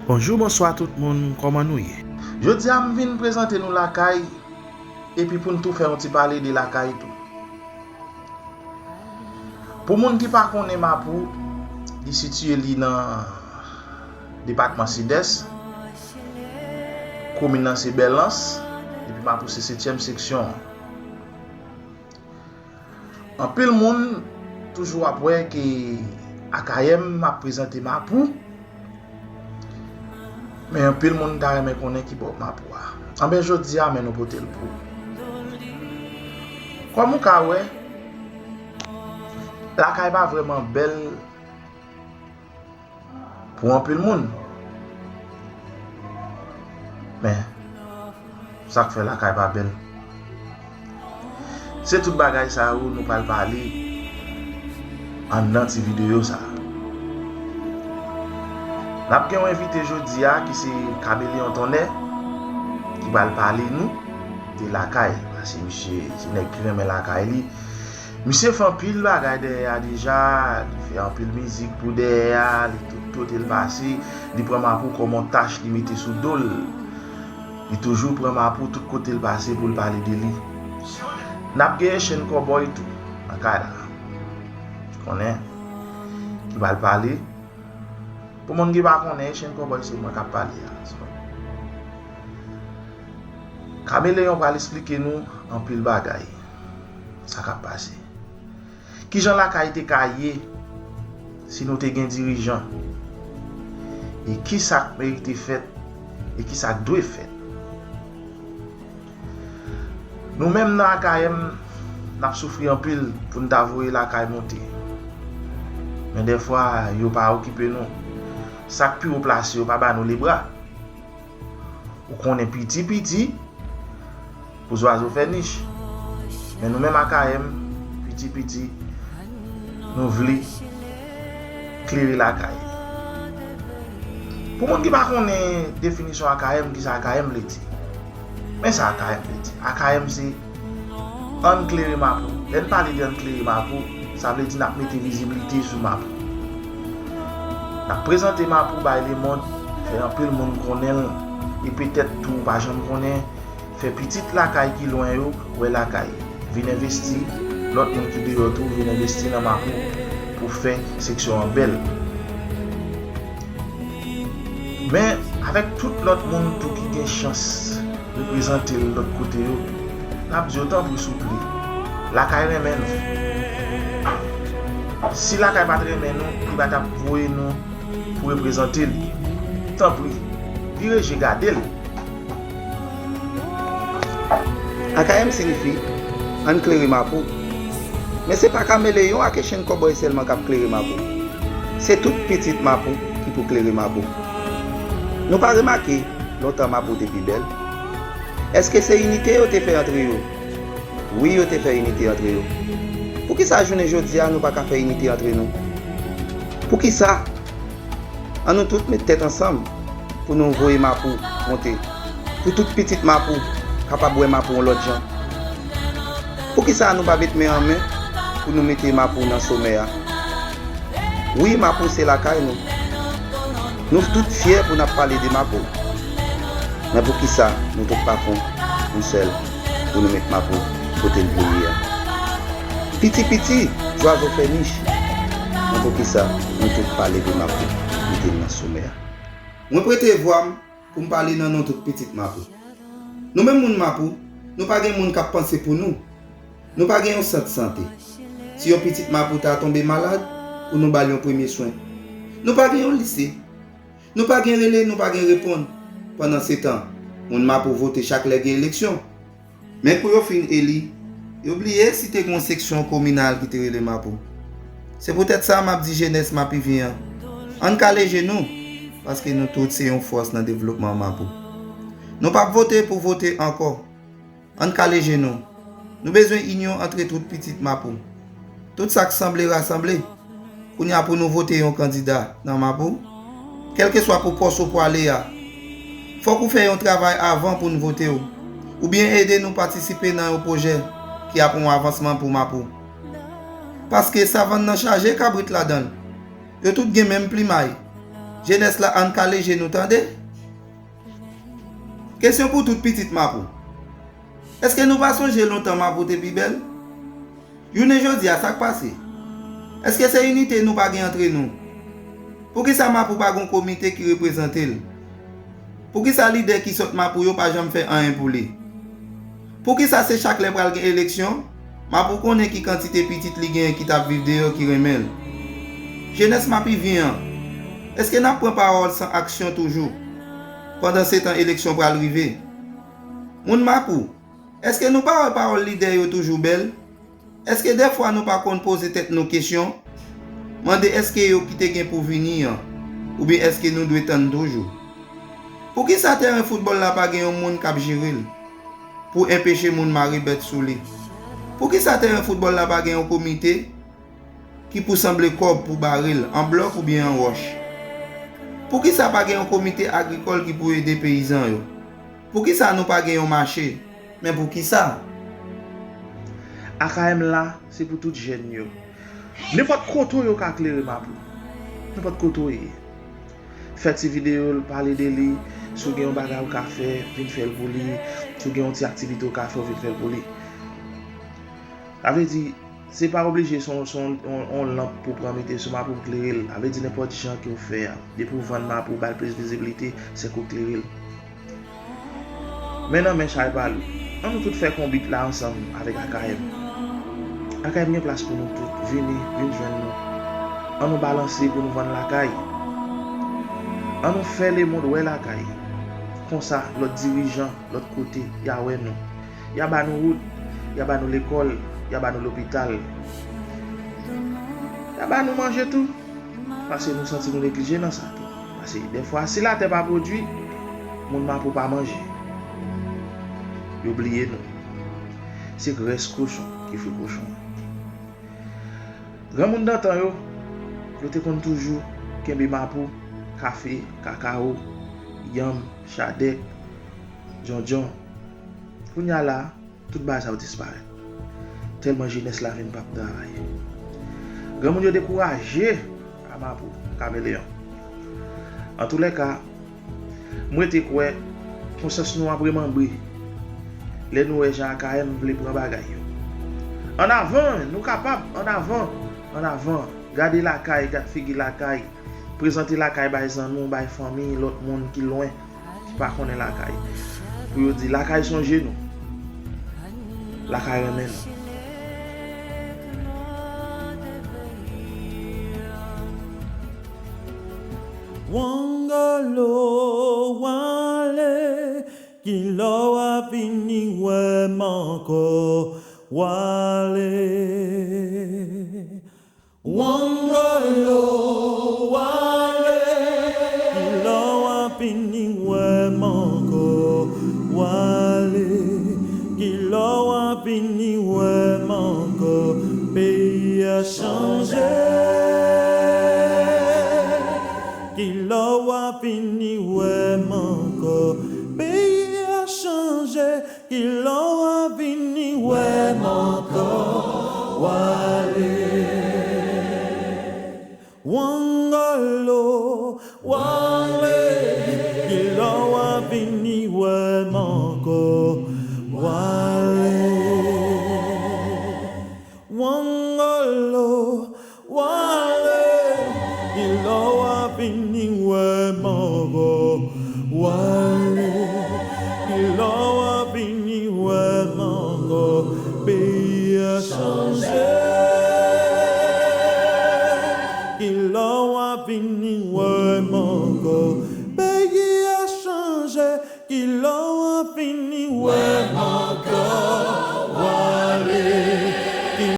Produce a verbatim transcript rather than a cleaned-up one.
Bonjou, bonswa tout moun, kòman nou ye? Jodi a m vin prezante nou lakay, epi pou n tou fè yon ti pale de lakay tou. Pou moun ki pa konnen Mapou, li sitiye li nan depatman Sidès, komin nan se Bèlans, epi Mapou se setyèm seksyon an. Anpil moun toujou ap wè ke Akayèm ap prezante Mapou, men anpil moun ta renmen konnen ki bò Mapou a. Anben, jodi a, men nou pote l pou ou. Kòm ou ka wè, lakay pa vrèman bèl pou anpil moun. Men, sa k fè lakay pa bèl? Se tout bagay sa yo nou pral pale anndan ti videyo sa. N ap gen yon envite jodi a ki se Kameleyon Tonnè ki pral pale nou de lakay. Paske misye se nèg ki renmen lakay li. Misye fè anpil bagay dèyè a deja, li fè anpil mizik pou dèyè a, li tout kote l pase, li pran Mapou kòm yon tach li mete sou do l. Li toujou pran Mapou tout kote l pase pou l pale de li. N ap gen Echenn Kòbòy tou nan kay la. Konnen ki pral pale. Pou moun ki pa konnen, Echenn Kòbòy se mwen k ap pale a. Kameleyon pral esplike nou anpil bagay. Sa k ap pase? Kijan lakay te ka ye si nou te gen dirijan? E kisa k merite fèt? E kisa k dwe fèt? Nou menm nan Akayèm, n ap soufri anpil pou n ta voye lakay monte. Men dèfwa, yo pa okipe nou. Sa k pi wo plase yo pa ba nou lebra. Ou konnen piti piti pou zwazo fè nich. Men nou menm Akayèm, piti piti, nou vle klere lakay. Pou moun ki pa konnen definisyon Akayèm, kisa Akayèm vle di? Men sa Akayèm vle di. Akayèm se ann klere Mapou. Lè n pale de ann klere Mapou, sa vle di n ap mete viziblite sou Mapou. N ap prezante Mapou bay lemonn, fè anpil moun konnen l, e petèt tou ou pa janm konnen, fè pitit lakay ki lwen yo wè lakay. Vin envesti, lòt moun ki deyò tou vin envesti nan Mapou pou fè seksyon an bèl. Men, avèk tout lòt moun tou ki gen chans reprezante l lòt kote yo, n ap di yo tanpri souple, lakay renmen nou. Si lakay pa t renmen nou, li pa t ap voye nou pou reprezante li. Tanpri, vire je gade l. Akayèm siyifi ann klere Mapou. Men se pa Kameleyon ak Echenn Kòbòy sèlman k ap klere Mapou. Se tout pitit Mapou ki pou klere Mapou. Nou pa remake lontan Mapou te pi bèl? Èske se inite yo te fè antre yo? Wi, yo te fè inite antre yo. Poukisa jounen jodi a nou pa ka fè inite antre nou? Poukisa? Ann nou tout met tèt ansanm pou nou voye Mapou monte, pou tout pitit Mapou kapab wè Mapou yon lòt jan. Poukisa nou pa met men an men pou nou mete Mapou nan somè a? Wi, Mapou se lakay nou. Nou tout fyè pou n ap pale de Mapou. Men poukisa nou tout pa fè yon sèl pou nou met Mapou kote l dwe ye a? Piti piti, zwazo fè nich. Men poukisa nou tout pa leve Mapou, mete l nan somè a? Mwen prete vwa m pou m pale nan non tout pitit Mapou. Nou menm moun Mapou, nou pa gen moun k ap panse pou nou. Nou pa gen yon sant sante. Si yon pitit Mapou ta tonbe malad, pou nou ba l yon premye swen. Nou pa gen yon lise. Nou pa gen rele, nou pa gen reponn. Pandansetan, moun Mapou vote chak lè gen eleksyon. Men kou yo fin eli, yo bliye si te gen yon seksyon kominal ki te rele Mapou. Se poutèt sa m ap di jenès Mapivyen an, ann kale je nou, paske nou tout se yon fòs nan devlopman Mapou. Nou p ap vote pou vote ankò. Ann kale je nou. Nou bezwen inyon antre tout pitit Mapou. Tout sa k sanble rasanble. Kounye a pou nou vote yon kandida nan Mapou, kèlkeswa pou pòs ou pwale a, fòk ou fè yon travay avan pou n vote w, oubyen ede nou patisipe nan yon pwojè ki ap yon avansman pou Mapou. Paske savann nan chaje kabrit ladan l. Yo tout gen menm plimay. Jenès la, ann kale je nou, tande. Kesyon pou tout pitit Mapou. Èske nou pa sonje lontan Mapou te pi bèl? Jounen jodi a, sa k pase? Èske se inite nou pa gen antre nou? Poukisa Mapou pa gon komite ki reprezante l? Poukisa lidè ki sòt Mapou yo pa janm fè anyen pou li? Poukisa se chak lè pral gen eleksyon, Mapou konnen ki kantite pitit li genyen ki t ap viv deyò ki renmen l? Jenès Mapivyen an, èske n ap pran pawòl san aksyon toujou? Pandansetan eleksyon pral rive. Moun Mapou, èske nou pa wè pawòl lidè yo toujou bèl? Èske dèfwa nou pa konn poze tèt nou kesyon, mande èske yo ki te gen pou vini an, oubyen èske nou dwe tann toujou? Poukisa tèren foutbòl la pa gen yon moun k ap jere l pou enpeche moun mare bèt sou li? Poukisa tèren foutbòl la pa gen yon komite ki pou sanble kòb pou bare l an blòk oubyen an wòch? Poukisa pa gen yon komite agrikòl ki pou ede peyizan yo? Poukisa nou pa gen yon mache? Men poukisa? A K M la, se pou tout jèn yo. Nenpòt kote w ye, w ka klere Mapou. Nenpòt kote w ye. Fè ti videyo, pale de li. Si w gen yon bagay ou ka fè, vin fè l pou li. Si w gen yon ti aktivite ou ka fè, w vin fè l pou li. Sa vle di, se pa oblije se yon, se yon, yon, yon lanp pou pran mete sou Mapou pou klere l. Sa vle di nenpòt jan ke w fè a. Depi w vann Mapou, ba l plis vizibilite, se ke w klere l. Men nan men chay pa lou. An nou tout fè konbit la ansanm avèk A K M. A K M gen plas pou nou tout. Vini, vin jwenn nou. An nou balanse pou nou vann lakay. An nou fè lemonn wè lakay. Konsa, lòt dirijan, lòt kote, y a wè nou. Y a ba nou wout, y a ba nou lekòl, y a ba nou lopital. Y a ba nou manje tou. Paske nou santi nou neglije nan sa tou. Paske dèfwa, si latè pa pwodui, moun Mapou pa manje. Yo bliye nou. Se grès kochon ki fri kochon. Granmoun dantan yo, yo te konn toujou kenbe Mapou, kafe, kakawo, yanm, chadèk, djondjon. Kounye a la, tout bagay sa yo disparèt. Tèlman jenès la vin p ap travay. Granmoun yo dekouraje a Mapou, Kameleyon. Antoulèka, m rete kwè konsyans nou ap remanbre lè nou wè jan A K M vle pran bagay yo. Annavan, nou kapab, annavan, annavan. Gade lakay, gad figi lakay. Prezante lakay bay zanmi w, bay fanmi, lòt moun ki lwen, ki pa konnen lakay. Pou yo di, lakay sonje nou. Lakay renmen nou. Wangolo, wale, kilè w ap vini wè m ankò, wale. Wangolo, wale. Kilè w ap vini wè m ankò, wale. Kilè w ap vini wè m ankò, peyi a chanje. Kilè w ap vini wè m ankò, peyi a chanje. Kilè w ap vini wè m ankò, wale. Wangolo, wale. Kilè w ap vini wè m ankò, wale. Wangolo, wale. Kilè w ap vini wè m ankò, wale. Kilè w ap vini wè m ankò, peyi a chanje. Kilè w ap vini wè m ankò, peyi a chanje. Kilè w ap vini wè m ankò.